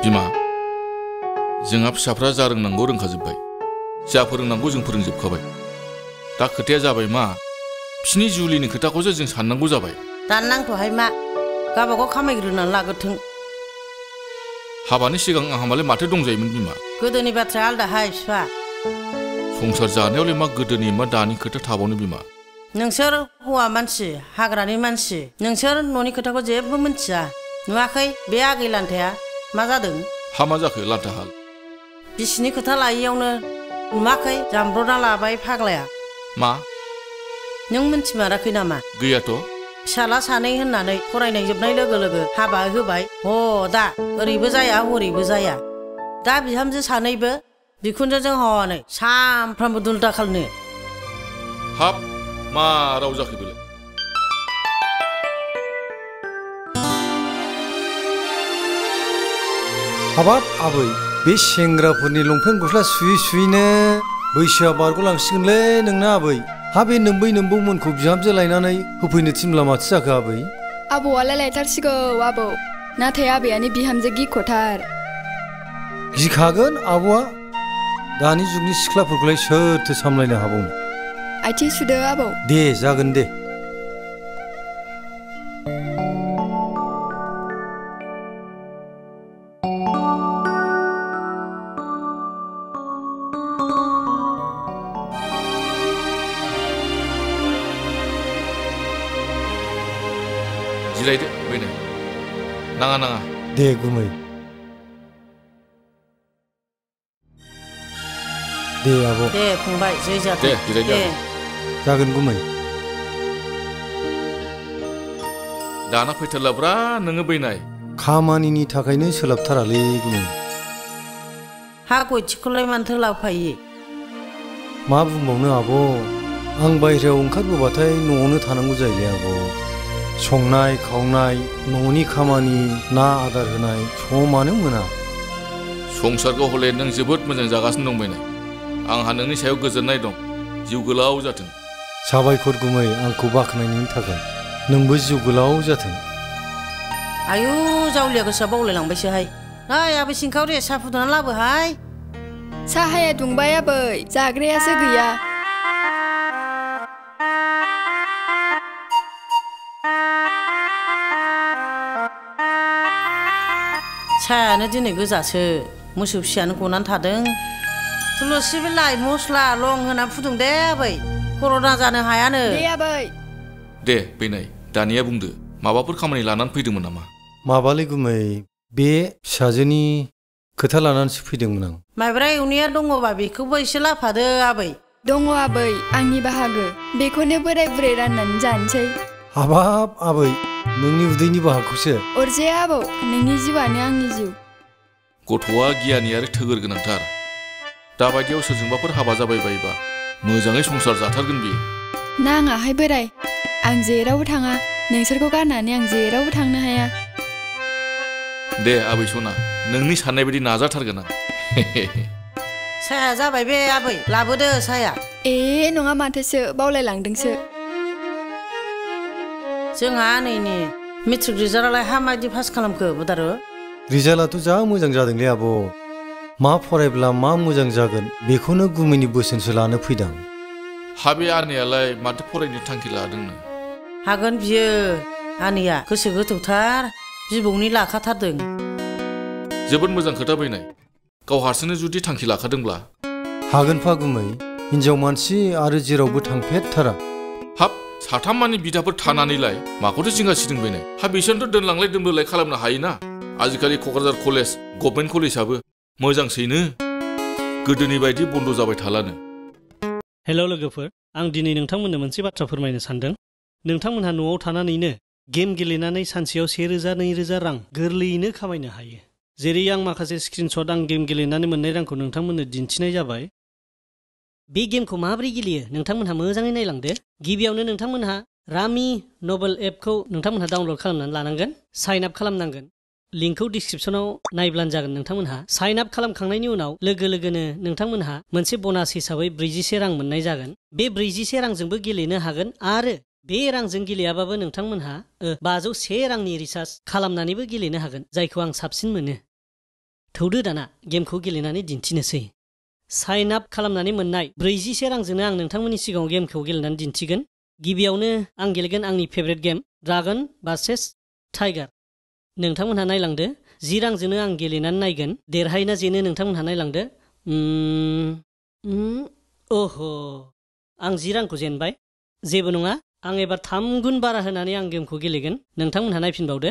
बिमा, जोंहा फिसाफ्रा जा रोंनांगौ रोंखाजोब्बाय। जा फोरोंनांगौ जों फोरोंजोबखाबाय। दा खोथाया जाबाय मा, बिसिनि जुलिनि खोथाखौसो जों साननांगौ जाबाय। दाननांथ'हाय मा, गावबागाव खामायग्रोनानै लागोरथों। हाबानि सिगां आंहा मालाय माथो दंजायोमोन बिमा? गोदोनि बाथ्राया आलदाहाय बिफा। संसार जानायावलाय मा गोदोनि मा दानि खोथा थाबावनो बिमा? नोंसोर हौवा मानसि, हाग्रानि मानसि, नोंसोर न'नि खोथाखौ जेबो मिन्थिया। नुवाखै बे आगै लान्थाया मा जादों? हा मा जाखो लान्थाहाल? बिसिनि खोथा लायैयावनो नुवाखै जामब्रना लाबाय फाग्लाया। मा? नों मिन्थिमाराखै नामा? गैयाथ'। फिसाला सानै होननानै फरायनाय जोबनाय लोगो लोगो हाबा होबाय। दा ओरैबो जाया हरैबो जाया। दा बिहामजो सानैबो बिखुनजोजों हनै सामफ्रामबो दुलदाखालनो। हाब मा राव जाखो बेलाय? हाबाब आबै, बे सेंग्राफोरनि लंपेन्ट गस्ला सुयै सुयैनो बैसोआ बारग'लांसिगोनलै नोंना आबै। हा बे नोम्बैमोनखौ बिहामजो लायनानै होफैनो थिनब्ला माथो जाखो आबै? आबौआलाय लायथारसिगौ आबौ, नाथाय आबैयानो बिहामजो गिख'थार। गिखागोन आबौआ। दानि जुगनि सिख्लाफोरखौलाय सोरथो सामलायनो हाबावनो? आथिं सुदो आबौ। दे जागोन दे। जिरायदो बेनो। नाङा नाङा। दे गुमै। दे आब'। दे फंबाय जै जाथों। दे जिरायदो। जागोन गुमै। दाना फैथारलाब्रा नोङो बैनाय। खामानिनि थाखायनो सोलाबथारालै गुमै। हा गयथिखौलाय मानोथो लाबोफायो? मा बुंबावनो आब', आं बायह्रायाव ओंखारबोबाथाय न'आवनो थानांगौ जायोलै आब'। संनाय खावनाय, न'नि खामानि, ना आदार होनाय समानो मोना। संसारखौ हले नों जोबोद मोजां जागासिनो दं बैनाय। आंहा नोंनि सायाव गोजोननाय दं। जिउ गोलाव जाथों। साबायखर गुमै आंखौ बाख्नायनायनि थाखाय। नोंबो जिउ गोलाव जाथों। आयु जावलिया गोसोआ बावलायलांबायसोहाय। ओइ आबै सिंखावरि साहा फुदुंना लाबोहाय। साहाया दुंबाय आबै, जाग्रायासो गैया। साहायानो दिनै गोजासो, मोसौ फिसायानो गनानै थादों। थुलुसि बिलाइ मस्ला लं होना फुदुं दे आबै, कर'ना जानो हायानो। दे आबै। दे बैनाय, दानिया बुंदो, माबाफोर खामानि लानानै फैदोंमोन नामा? माबालै गुमै, बे फिसाजोनि खोथा लानानैसो फैदोंमोन आं। माइब्रा एवनाया दङबा बेखौबो एसे लाफादो आबै। दङ आबै, आंनि बाहागो। बेखौनो बोराय बुरै राननानै जानोसै। हाबाब आबै, नोंनि उदैनि बाहागखौसो? अरजाया आबौ, नोंनि जिउआनो आंनि जिउ। गथ'आ गियानि आरो थोगोर गोनांथार। दाबायदियाव सोरजोंबाफोर हाबा जाबाय बायोबा मोजाङै संसार जाथारगोन बियो। नाङाहाय बोराय, आं जेरावबो थाङा। नोंसोरखौ गारनानै आं जेरावबो थांनो हाया। दे आबै सना, नोंनि साननाय बायदि नाजाथारगोन आं। साहाया जाबाय बे आबै, लाबोदो साहाया। नङा माथोसो, बावलायलांदोंसो। जोंहा नैनि मेट्रिक रिजाल्टआलाय हामायदि पास खालामखो बुदारु? रिजाल्टआथ' जा मोजां जादोंलै आब'। मा फरायब्ला मा मोजां जागोन बेखौनो गुमैनि बोसोनसो लानो फैदां। हाबे आनैयालाय माथो फरायनो थांखि लादोंनो? हागोन बियो, आनैया गोसो गोथौथार, बिबौनि लाखाथारदों। जोबोद मोजां खोथा बैनाय। गाव हारसिंनो जुदि थांखि लाखादोंब्ला। हागोनफा गुमै, हिनजाव मानसि आरो जेरावबो थांफेरथारा। हाब साथाम मानि बिदाफोर थानानैलाय माखौथो जिंगा सिदों बैनाय? हा बिसोरनोथ' दोनलांलाय दोनबोलाय खालामनो हायोना। आजिखालि क'क्राझार कलेज, गभर्नमेन्ट कलेजाबो मोजांसैनो। गोदोनि बायदि बन्द जाबाय थालानो। हेल' लोगोफोर, आं दिनै नोंथांमोननो मोनसे बाथ्रा फोरमायनो सानदों। नोंथांमोनहा न'आव थानानैनो गेम गेलेनानै सानसेयाव 1000-2000 रां गोरलैयैनो खामायनो हायो। जेरै आं माखासे स्क्रिनशट आं गेम गेलेनानै मोननाय रांखौ नोंथांमोननो दिन्थिनाय जाबाय। बे गेमखौ माबोरै गेलेयो नोंथांमोनहा मोजाङै नायलांदो। गिबियावनो नोंथांमोनहा रामि नभेल एपखौ नोंथांमोनहा डाउनलड खालामनानै लानांगोन। साइन आप खालामनांगोन। लिंकखौ डिसक्रिप्शनाव नायब्लानो जागोन नोंथांमोनहा। साइन आप खालामखांनायनि उनाव लोगो लोगोनो नोंथांमोनहा मोनसे ब'नास हिसाबै 41 रां मोननाय जागोन। बे 41 रांजोंबो गेलेनो हागोन आरो बे रांजों गेलेयाबाबो नोंथांमोनहा 501 रांनि रिचार्ज खालामनानैबो गेलेनो हागोन, जायखौ आं साबसिन मोनो। थौदो दाना गेमखौ गेलेनानै दिन्थिनोसै। साइन आप खालामनानै मोननाय 41 रांजोंनो आं नोंथांमोननि सिगाङाव गेमखौ गेलेनानै दिन्थिगोन। गिबियावनो आं गेलेगोन आंनि favourite game dragon versus tiger. नोंथांमोनहा नायलांदो। 10 रांजोंनो आं गेलेनानै नायगोन देरहायोना जेनो नोंथांमोनहा नायलांदो। ओह आं 10 रांखौ जेनबाय। जेबो नङा, आं एबार 3 गुन बारा होनानै आं गेमखौ गेलेगोन। नोंथांमोनहा नायफिनबावदो।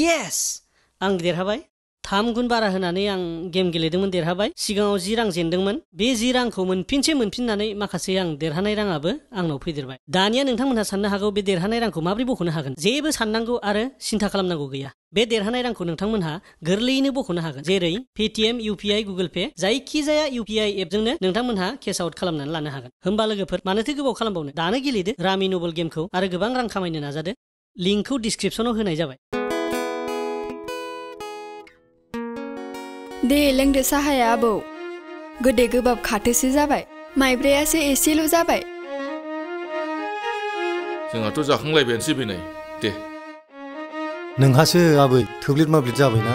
येस आं देरहाबाय। 3 गुन बारा होनानै आं गेम गेलेदोंमोन, देरहाबाय। सिगाङाव 10 रां जेनदोंमोन, बे 10 रांखौ मोनफिननानै माखासे आं देरहानाय राङाबो आंनाव फैदेरबाय। दानिया नोंथांमोनहा साननो हागौ बे देरहानाय रांखौ माबोरै बख'नो हागोन। जेबो साननांगौ आरो सिन्था खालामनांगौ गैया। बे देरहानाय रांखौ नोंथांमोनहा गोरलैयैनो बख'नो हागोन। जेरै पेटिएम, इउपिआइ, गुगोल पे, जायखिजाया इउपिआइ एपजोंनो नोंथांमोनहा केस आउट खालामनानै लानो हागोन। होमबा लोगोफोर मानोथो गोबाव खालामबावनो, दानो गेलेदो रामि नबल गेमखौ आरो गोबां रां खामायनो नाजादो। लिंकखौ डिसक्रिपसनाव होनाय जाबाय। दे लोंदो साहाया आबौ। गोदै गोबाब खाथोसो जाबाय, माइब्रायासो एसेल' जाबाय। जोंहाथ' जाखांलायबायानोसै बेनाय। दे नोंहासो आबै थोब्लिद माब्लिद जाबायना।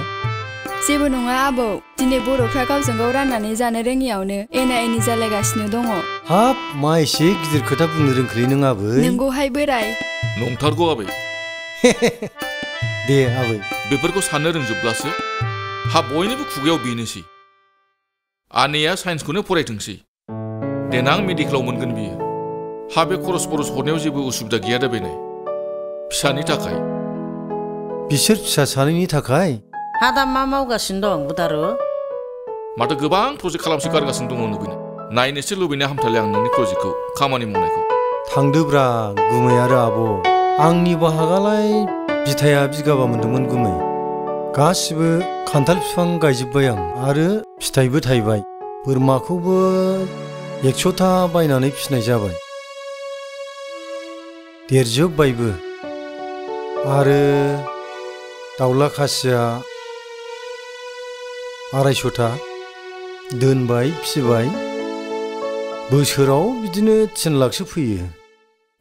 जेबो नङा आबौ, दिनै बर'फ्रा गावजों गाव राननानै जानो रोङियावनो एना एनि जालायगासिनो दङ। हाब मा एसे गिदिर खोथा बुंनो रोंखोलै नों आबै। नोंगौहाय बोराय। नंथारगौ आबै। दे आबै। बेफोरखौ साननो रोंजोबब्लासो हा बयनिबो खुगायाव बेनोसै। आनैया साइन्सखौनो फरायथोंसै, देनां मेडिकेलाव मोनगोन बियो। हा बे खरस हरनायाव जेबो उसुबिदा गैया दा बेनाय। फिसानि थाखाय। बिसोर फिसा सानैनि थाखाय? हा दा मा मावगासिनो दं बुदारु? माथो गोबां प्रजेक्ट खालामसो गारगासिनो दङ बेनो। नायनोसो लुबैनाय हामथारलै आं नोंनि प्रजेक्टखौ, खामानि मावनायखौ। थांदोब्रा गुमै आरो आब'। आंनि बाहागालाय बिथाया बिगाबा मोनदोंमोन गुमै। गासिबो खान्थाल बिफां गायजोब्बाय आं आरो फिथाइबो थायबाय। बोरमाखौबो 100था बायनानै फिसिनाय जाबाय, देरजोब्बायबो। आरो दाउला खासिया 250था दोनबाय, फिसिबाय। बोसोराव बिदिनो 3 लाखसो फैयो।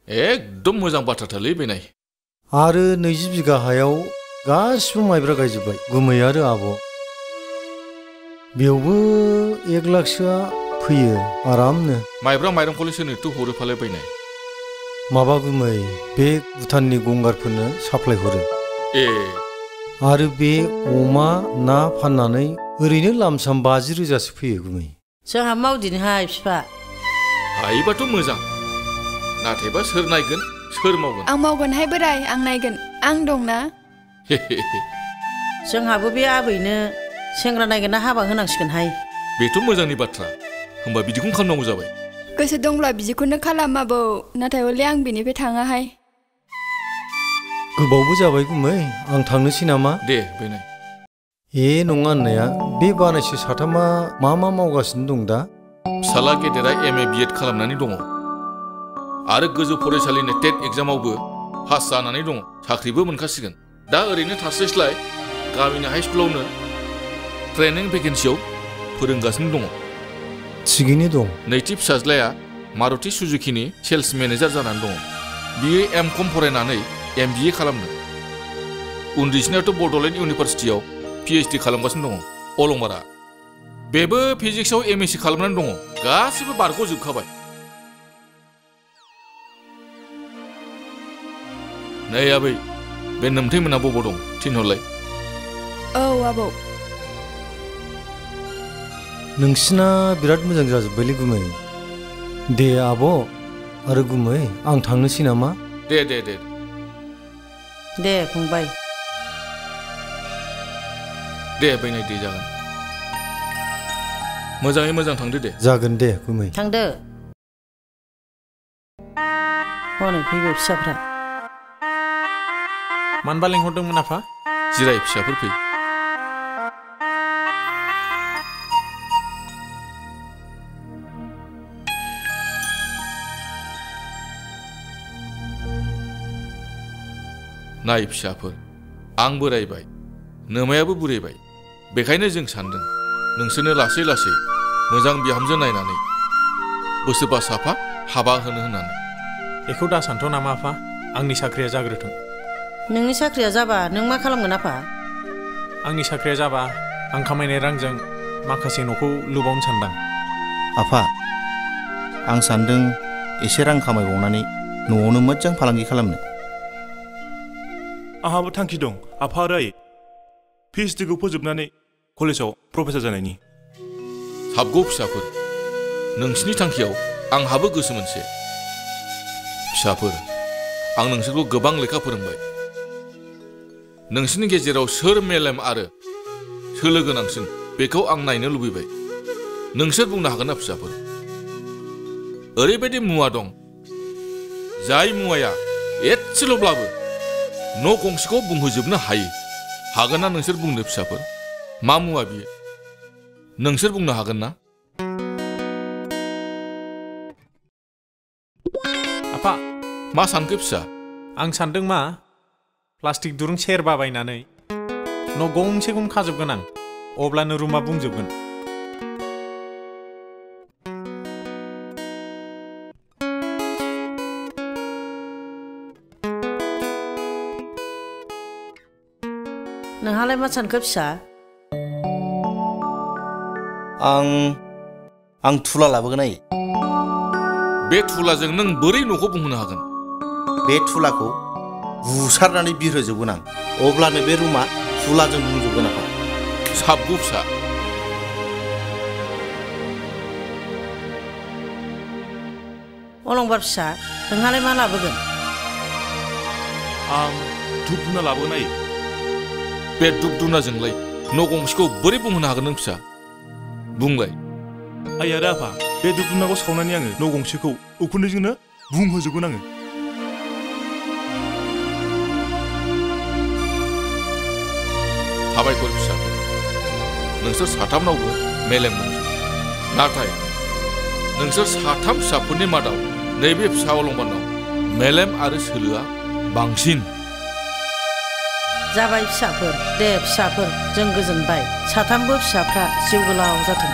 एकदम मोजां बाथ्राथारलै बेनाय। आरो 20 बिगा हायाव गासिबो माइब्रा गायजोब्बाय गुमै आरो आब'। बेयावबो 1 लाखसोआ फैयो आरामनो। माइब्रा माइरंखौलाय सोरनोथो हरो फालाय बायनाय? माबा गुमै, बे भुटाननि गंगारफोरनो साप्लाय हरो। ए। आरो बे अमा ना फाननानै ओरैनो लामसाम 50,000सो फैयो गुमै। जोंहा मावदिनोहाय बिफा। हायोबाथ' मोजां, नाथायबा सोर नायगोन, सोर मावगोन? आं मावगोनहाय बोराय, आं नायगोन, आं दंना। जोंहाबो बे आबैनो सेंग्रा नायगिरना हाबा होनांसिगोनहाय। बेथ' मोजांनि बाथ्रा। होमबा बिदिखौनो खालामनांगौ जाबाय। गोसो दंब्ला बिदिखौनो खालाम आबौ, नाथाय हले आं बेनिफ्राय थाङाहाय। गोबावबो जाबाय गुमै, आं थांनोसै नामा? दे बेनाय। नङा होननाया, बे बानायसो साथामा मा मावगासिनो दं दा? फिसाला गेदेरा MA BEd खालामनानै दङ आरो गोजौ फरायसालिनि टेट एग्जामावबो पास जानानै दङ, साख्रिबो मोनखासिगोन। दा ओरैनो थास्लायस्लाय गामिनि हाइ स्कुलावनो ट्रेनिं भेकेन्सियाव फोरोंगासिनो दङ। थिगैनो दं। नैथि फिसाज्लाया मारुति सुजुकिनि सेल्स मेनेजार जानानै दङ। बियो M.Com फरायनानै MBA खालामदों। उन्दैसिनाथ' बड'लेण्ड इउनिभारसिटियाव PhD खालामगासिनो दङ, अलंबारा। बेबो फिजिक्सआव MSc खालामनानै दङ। गासिबो बारग'जोबखाबाय। नै आबै, बे नोमथैमोना बबाव दं थिनहरलाय। औ आबौ। नोंसिना बिराद मोजां जाजोब्बायलै गुमै। दे आब' आरो गुमै, आं थांनोसै नामा? दे दे दे। दे फंबाय। दे बैनाय, दे जागोन। मोजाङै मोजां थांदो दे। जागोन दे गुमै। थांदो। हनै फैबाय फिसाफ्रा। मानबा लेंहरदोंमोन आफा? जिराय फिसाफोर फै। नाय फिसाफोर, आं बोरायबाय, नोमायाबो बुरैबाय। बेखायनो जों सानदों नोंसोरनो लासै लासै मोजां बिहामजो नायनानै बोसोरबा साफा हाबा होननानै। बेखौ दा सानथ' नामा आफा? आंनि साख्रिया जाग्रोथों। नोंनि साख्रिया जाबा नों मा खालामगोन आफा? आंनि साख्रिया जाबा आं खामायनाय रांजों माखासे न'खौ लुबावनो सानदां। आफा आं सान्दों एसे रां खामायबावनानै न'आवनो मोजां फालांगि खालामनो। आंहाबो थांखि दं आफा आरो आइ PhDखौ फोजोबनानै कलेजाव प्रफेसार जानायनि। साबगौ फिसाफोर, नोंसिनि थांखियाव आंहाबो गोसो मोनसे। फिसाफोर, आं नोंसोरखौ गोबां लेखा फोरोंबाय। नोंसिनि गेजेराव सोर मेलेम आरो सोलो गोनांसिन बेखौ आं नायनो लुबैबाय। नोंसोर बुंनो हागोन ना फिसाफोर? ओरैबायदि मुवा दं जाय मुवाया एसेल'ब्लाबो न' गंसेखौ बुंहोजोबनो हायो। हागोन ना नोंसोर बुंनो फिसाफोर? मा मुवा बियो? नोंसोर बुंनो हागोन ना? आफा मा सानखो फिसा? आं सान्दों मा प्लास्टिक दुरुं सेरबा बायनानै न' गंसेखौनो खाजोबगोन आं, अब्लानो रुमा बुंजोबगोन। नोंहालाय मा सानखो फिसा? आं थुला लाबोगोन आइ। बे थुलाजों नों बोरै न'खौ बुंहोनो हागोन? बे थुलाखौ बुसारनानै बिरहोजोबगोन आं, अब्लानो बे रुमा थुलाजों बुंजोबगोन आफा। साबगौ फिसा। अलंबार फिसा, नोंहालाय मा लाबोगोन? आं धुप धुना लाबोगोन आइ। बे धुप धुनाजोंलाय न' गंसेखौ बोरै बुंहोनो हागोन नों फिसा? बुंलाय। आइ आरो आफा, बे धुप धुनाखौ सावनानै आङो न' गंसेखौ उखुन्दैजोंनो बुंहोजोबगोन आङो। साबायखर फिसाफोर, नोंसोर साथामनावबो मेलेम दं। नाथाय नोंसोर साथाम फिसाफोरनि मादाव नैबे फिसा अलंबारनाव मेलेम आरो सोलोआ बांसिन। जाबाय फिसाफोर, दे फिसाफोर, जों गोजोनबाय। साथामबो फिसाफ्रा जिउ गोलाव जाथों।